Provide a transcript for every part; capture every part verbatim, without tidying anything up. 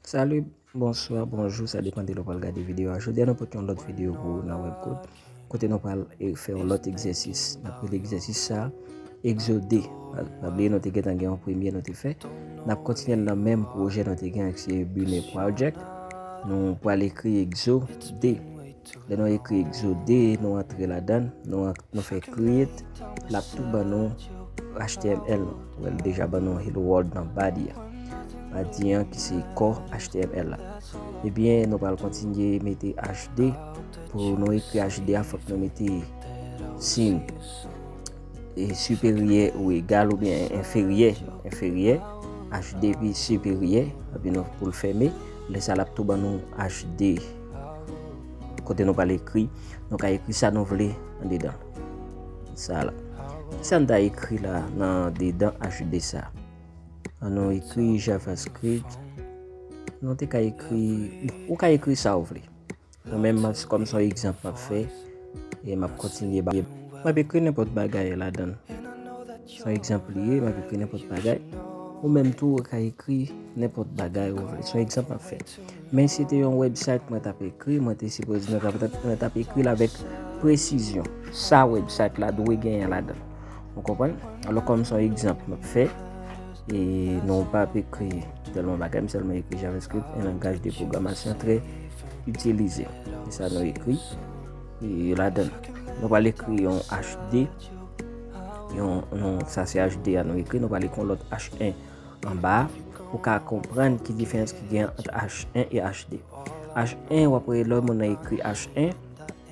Salut, bonsoir, bonjour, sa depann de lè w pral gade videyo a. Jodi a nou pote yon lòt videyo pou ou nan Webcode. Kote nou pral e, fè yon lòt egzèsis. N ap rele egzèsis sa a Exo de. Pa pa bliye nou te gentan gen yon premye nou te fè. N ap kontinye nan menm pwojè nou te gen ak se Bune Project. Nou pral ekri Exo de. Lè nou ekri Exo de, nou antre ladan, nou, an- nou fè create, l ap tou ban nou H T M L. Ou wè l deja ban nou Hello World nan body a. Body an ki se kò H T M L la. Ebyen, nou pral kontinye mete H D. Pou nou ekri H D a, fòk nou mete siy e siperyè ou egal oubyen enferyè, enferyè, H D pi siperyè, epi nou pou l fèmen, lè sa l ap tou ban nou H D. Kote nou pral ekri, nou ka ekri sa nou vle andedan. Sa la. Kisa n ta ekri la nan dedan H D sa? An nou ekri JavaScript. Nou te ka ekri, ou ka ekri sa ou vle. Mwen menm, kòm se yon egzanp m ap fè, e m ap kontinye ba. M ap ekri nenpòt bagay ladan. Se yon egzanp li ye, m ap ekri nenpòt bagay. Ou menm tou, ou ka ekri nenpòt bagay ou vle. Se yon egzanp m ap fè. Men si te yon website mwen t ap ekri, mwen te sipoze, mwen t ap, mwen t ap ekri l avèk presizyon. Sa website la dwe genyen ladan. Ou konprann? Alò, kòm se yon egzanp m ap fè, e nou pa ap ekri tèlman bagay, m sèlman ekri JavaScript, un langage de programmation très utilisé. E sa nou ekri e ladan. Nou pral ekri yon H D, yon, yon, sa se H D a nou ekri, nou pral ekri yon lòt H en anba a, pou ka konprann ki diferans ki gen ant H en e H D. H en, w ap wè lè moun nan ekri H en,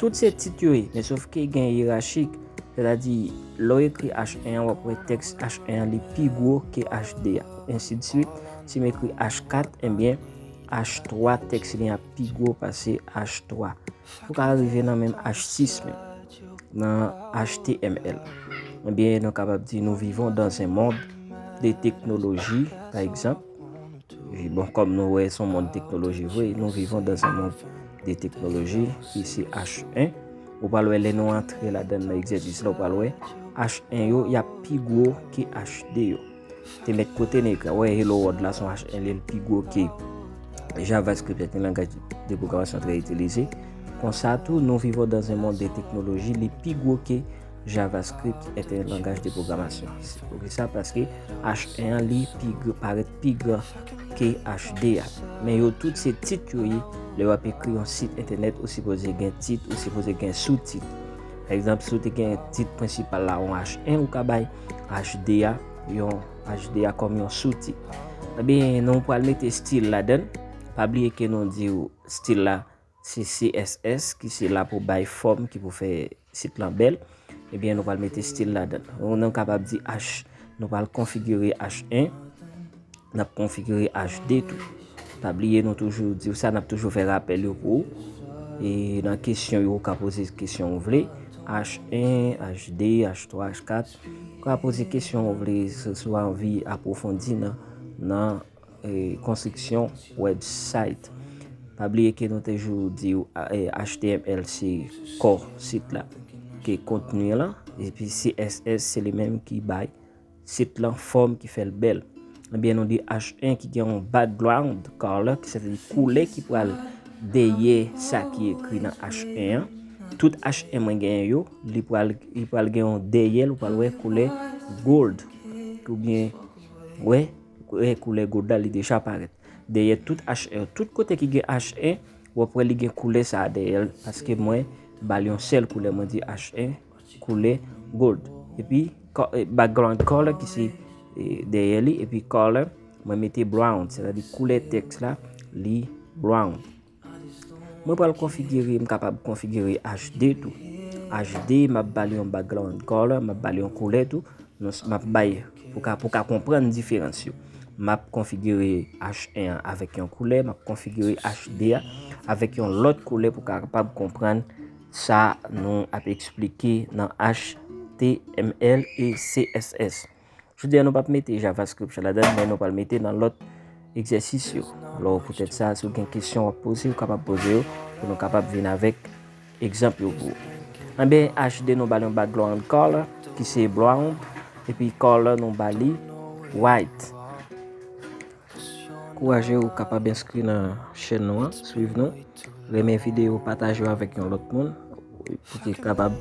tout se tit yo ye, men sof ke gen yerachik, sètadi, lè w ekri H en an, w ap wè tèks H en an li pi gwo ke H D a, ensi de swit. Si m ekri H kat, ebyen, H twa, tèks li an ap pi gwo pase H twa. Ou ka rive nan menm H sis menm, nan H T M L. Ebyen, nou kapab di nous vivons dans un monde de technologie, pa egzanp. E bon, kòm nou wè, se yon mond teknoloji vre, nous vivons dans un monde de technologie, ki se H en. Ou pral wè, lè nou antre ladan nan egzèsis la, ou pral wè, H en yo, y ap pi gwo ke H de yo. Te mèt kote nan ekran. Wè, Hello World la, se yon H en li, l pi gwo ke JavaScript, un langage de programmation très utilisé. Konsa tou, nous vivons dans un monde de technologie, li pi gwo ke JavaScript est un langage de programmation. Se poukisa? Paske H en an, li pi gr- parèt pi gran ke H de a. Men yo tout se tit yo ye. Lè w ap ekri yon sit entènèt, ou sipoze gen tit, ou sipoze gen soutit. Pa egzanp, si w te gen tit prensipal la yon H en, ou ka bay H de a yon H de a kòm yon soutit. Ebyen, nou pral mete stil ladan. Pa bliye ke nou di w stil la se C S S ki se la pou bay fòm, ki pou fè sit lan bèl. Ebyen, nou pral mete stil ladan. Nou, nou kapab di H, nou pral konfigire H en, n ap konfigire H de tou. Pa bliye, nou toujou di w sa, n ap toujou fè rapèl yo pou ou. E nan kesyon yo, ou ka poze kesyon ou vle. H en, H de, H twa, H kat. Ou ka poze kesyon ou vle, si, si w anvi apwofondi nan, nan e, konstriksyon website. Pa bliye ke nou te jou di w, a, e, H T M L se kò sit la, ke kontni lan, epi C S S se li menm ki bay sit lan fòm ki fè l bèl. Ebyen, nou di H en ki gen yon background color, ki se koulè ki pral dèyè sa ki ekri nan H en an. Tout H en mwen genyen yo, li pral, li pral gen yon dèyè l, ou pral wè koulè gold. Oubyen, wè, e koulè gold la, li deja parèt. Dèyè tout H en, tout kote ki gen H en, w ap wè li gen koulè sa a dèyè l, paske mwen ba l yon sèl koulè, mwen di H en, koulè gold. Epi, ko- e, background color ki se, e, dèyè li, epi color, mwen mete brown, sètadi koulè tèks la, li brown. Mwen pral konfigire, m kapab konfigire H de tou. H de, m ap ba l yon background color, m ap ba l yon koulè tou. Nou s- m ap bay pou ka, pou ka konprann diferans yo. M ap konfigire H en an avèk yon koulè, m ap konfigire H de a avèk yon lòt koulè pou ka kapab konprann sa nou ap eksplike nan H T M L e C S S. Jodi a, nou p ap mete JavaScript ladan, men nou pral mete nan lòt egzèsis yo. Alò, poutèt sa, si w gen kesyon w ap poze, ou kapab poze yo pou nou kapab vin avèk egzanp yo pou ou. Anben, H de nou ba l yon background color ki se brown, epi color nou ba li white. Ankouraje w kapab enskri nan chèn nou an, swiv nou, renmen videyo, pataje yo avèk yon lòt moun, pou ki kapab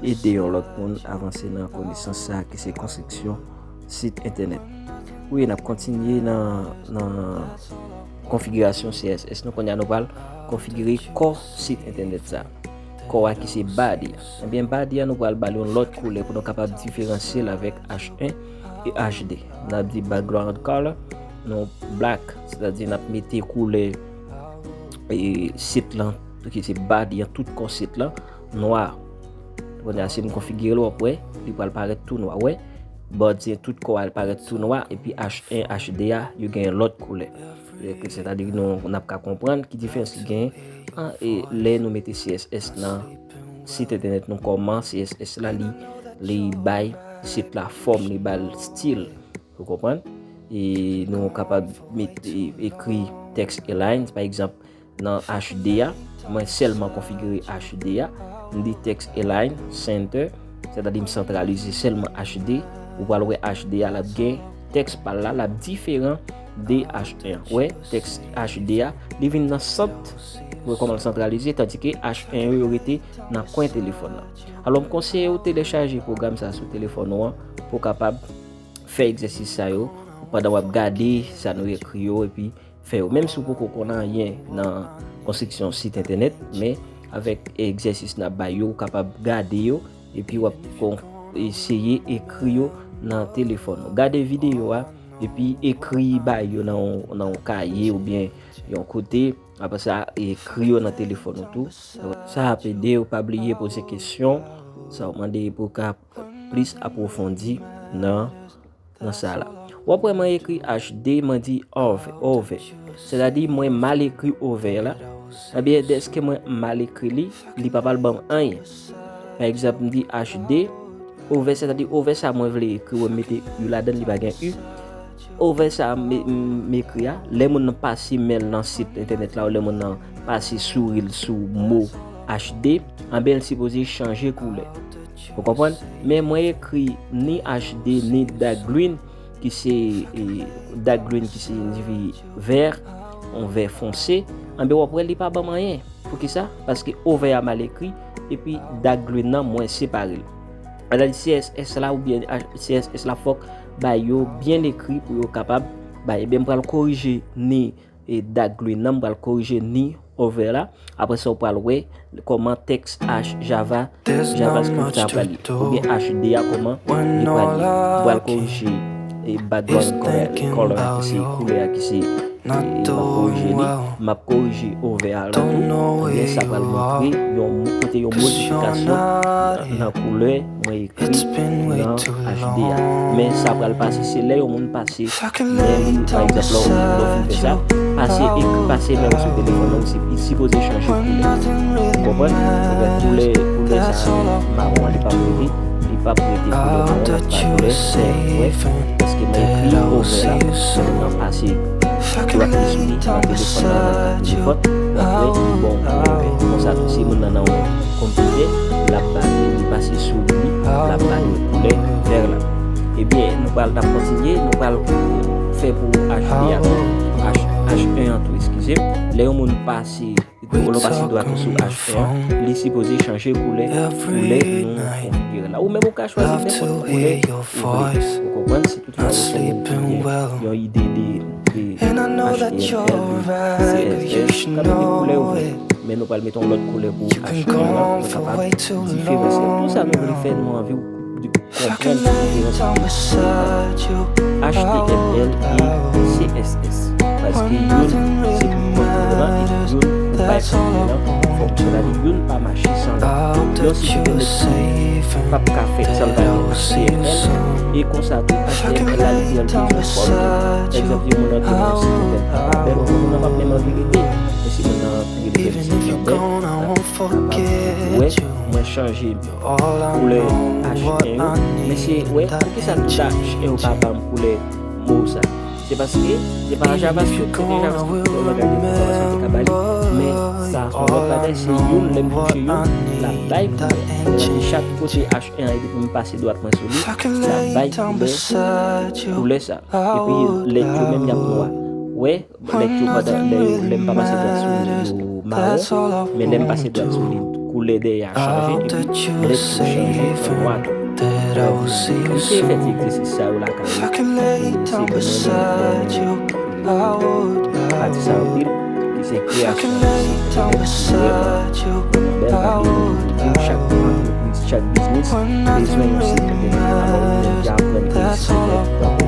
ede yon lòt moun avanse nan konesans sa a ki se konstriksyon sit entènèt. Wi, n ap kontinye nan, nan konfigirasyon C S S nou. Kounye a nou pral konfigire kò sit entènèt sa a. Kò a ki se body a. Ebyen, body a nou pral ba l yon lòt koulè pou nou kapab diferansye l avèk H un e H deux. N ap di background color, nou black, sètadi n ap mete koulè e, sit lan, ki se body an, tout kò sit lan, nwa. Kounye a, si m konfigire l, w ap wè, li pral parèt tou nwa. Wè, body an, tout kò a parèt tou nwa, epi H un, H deux a, yo gen lòt koulè. Sètadi, nou, n ap ka konprann ki diferans ki gen an, e, lè nou mete C S S nan sit entènèt nou, kòman C S S la, li, li bay sit la fòm, li ba l stil. Ou konprann? E nou kapab met, e, ekri text align, pa egzanp, nan H deux a, mwen sèlman konfigire H deux a, m di text align center, sètadi m santralize sèlman H deux, ou pral wè H deux a l ap gen tèks pa l la, l ap diferan de H un an. Wè, tèks H deux a, li vin nan sant, wè kòman l santralize, tandike H un yo, yo rete nan kwen telefòn nan. Alò, m konseye w telechage pwogram sa sou telefòn ou an pou w kapab fè egzèsis sa yo pandan w ap gade sa nou ekri yo, epi fè yo. Menm si w poko konn anyen nan konstriksyon sit entènèt, men avèk egzèsis n ap bay yo, ou kapab gade yo, epi w ap kon-, eseye ekri yo nan telefòn ou. Gade videyo a, epi ekri bay yo nan yon, nan yon kaye oubyen yon kote. Apre sa, ekri yo nan telefòn ou tou. Sa ap ede w. Pa bliye poze kesyon. Sa w mande pou w ka plis apwofondi nan, nan sa la. W ap wè mwen ekri H deux, mwen di over, over. Sètadi mwen mal ekri over la. Ebyen, dèske mwen mal ekri li, li pa pral ban m anyen. Pa egzanp, m di H deux, over, sètadi over sa mwen vle ekri, mwen mete U ladan l, li pa gen U. Over sa m, m, m ekri a, lè moun nan pase men l nan sit entènèt la, ou lè moun nan pase souri l sou mo H deux, anben l sipoze chanje koulè. Ou konprann? Men mwen ekri ni H deux, ni dark green, ki se, e, dark green ki siyifi vè, yon vè fonse, anben w ap wè li pa ban m anyen. Poukisa? Paske over a mal ekri, epi dark green nan mwen separe l. Analiz C S S la oubyen H-, C S S la fòk bay yo byen ekri pou yo kapab bay. Ebyen, m pral korije ni, e, dark green nan, m pral korije ni over la. Apre sa, w pral wè kòman tèks H Java, JavaScript sa pral ye. Oubyen H deux a kòman li pral ye. M pral korije, e, background color, color a ki se koulè a ki se, e, m ap korije li. M ap korije over a la tou. Ebyen, sa pral montre yon, pote yon modifikasyon nan, nan koulè mwen ekri nan H deux a. Men sa pral pase, se lè yon moun pase men li, pa egzanp, lè w, lè w fin fè sa, pase, e, pase men w sou telefòn nan, ou si-, li sipoze chanje koulè. Ou konprann? Koulè, koulè sa, mawon an, li p ap rete, li p ap rete koulè mawon, l ap bay koulè vè. Wè, paske mwen ekri over la, nan pase dwat li sou li, nan telefòn nan, nan telefòn, w ap wè li ba w koulè vè. Konsa tou, si moun nan nan yon konpitè, l ap ba li, li pase sou li, l ap ba li koulè vè la. Ebyen, nou pral, n ap kontinye, nou pral fè pou H deux a tou, H, H un an tou, eskize m. Lè yon moun pase, ou lè w pase dwat ou sou H un an, li sipoze chanje koulè, koulè nou konfigire la. Ou menm ou ka chwazi nenpòt koulè ou vle. Ou konprann? Si toutfwa ou fè yon, yon ide de, de H T M L, de C S S, ou ka mete koulè ou vle. Men nou pral mete yon lòt koulè pou H un an, pou nou kapab diferansye. Tou sa nou vle fè, nou anvi w konprann diferans ant H T M L e C S S. Paske youn se pou konponan e youn pou bay konponan fòm. Sètadi youn pa mache san lòt. Yon sit entènèt p ap ka fèt san l pa gen H T M L. E konsa tou, H T M L la, li gen bezwen fòm tou. Egzanp, yon moun antre nan yon sit entènèt, pa bèl, yon moun nan p ap menm anvi rete. Men si moun nan antre, li fè ti jan bèl, ou wè, mwen chanje koulè H un yo. Men se, wè, poukisa tout H un yo pa ban m koulè mo sa? Se paske se pa JavaScript, se te JavaScript, se yon langaj de pwogramasyon te ka ba li. Men sa se yon lòt bagay, se youn, lè m touche youn, l ap bay koulè. Sètadi chak kote H un an, depi m pase dwat mwen sou li, l ap bay koulè, koulè sa. Epi lèt yo menm y ap nwa. Wè, lèt yo pandan lè yo, lè m pa pase dwat sou li, yo mawon, men lè m pase dwat sou li, koulè dèyè a chanje, epi lèt yo chanje an nwa tou. Donk, eseye fè ti egzèsis sa yo lakay ou. Se vrèman, vrèman, vrèman, pati sa anpil, ki se kreyasyon de lèt ki vrèman bèl, paske chak antrepriz, chak biznis bezwen yon sit entènèt. Alò, nou menm ki aprann ke se lèt,